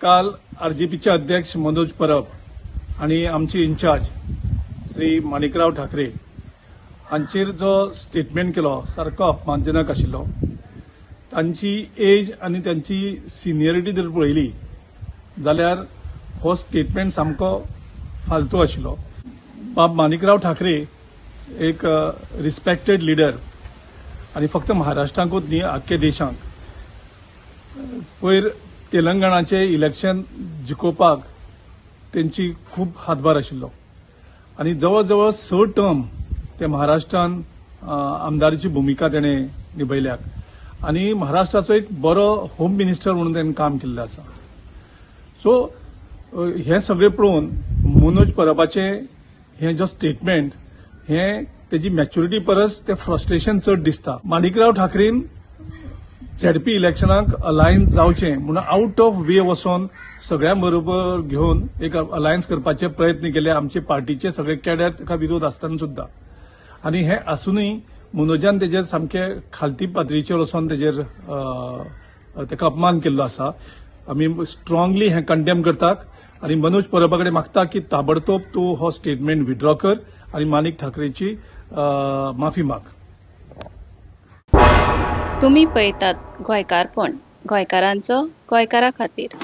काल आरजीपीचे अध्यक्ष मनोज परब आणि आमचे इन्चार्ज श्री माणिकराव ठाकरे हांचेर जो स्टेटमेंट केलो, सारको अपमानजनक आशिल्लो. तांची एज आनी तांची सिनियरिटी जर पळयली जाल्यार हो स्टेटमेंट सामको फालतू आशिल्लो. बाब माणिकराव ठाकरे एक रिस्पेक्टेड लिडर आनी फक्त महाराष्ट्रांकूच न्ही, आख्खे देशांक. पयर तेलंगणाचे इलेक्शन जिखोवपाक तेंची खूब हातभार आशिल्लो आनी जवळ जवळ 6 टर्म ते महाराष्ट्रान आमदारीची भुमिका तेणें निभयल्या आनी महाराष्ट्राचो एक बरो होम मिनिस्टर म्हणून तेणें काम केल्लें आसा. सो हें सगळें पळोवन मनोज परबाचें हें जो स्टेटमेंट, हें तेजी मॅच्युरिटी परस तें फ्रस्ट्रेशन चड दिसता. माणिकराव ठाकरेन झेडपी इलेक्शनाक अलायन्स जावचें म्हणून आउट ऑफ वे वचोन सगळ्यां बरोबर घेवन एक अलायन्स करपाचे प्रयत्न केले, आमचे पार्टीचे सगळे कॅडर ताका विरोध आसतना सुद्दां. आनी हें आसुनूय मनोजान तेजेर सामके खालती पातळीचेर वचोन तेजेर ताका अपमान केल्लो आसा. आमी स्ट्रांगली हें कंडेम करतात आनी मनोज परबा कडेन मागता की ताबडतोब तूं हो स्टेटमेंट विड्रॉ कर आनी माणिक ठाकरेची माफी माग. तुमी पळयतात गोंयकारपण, गोंयकारांचो गोंयकारा खातीर.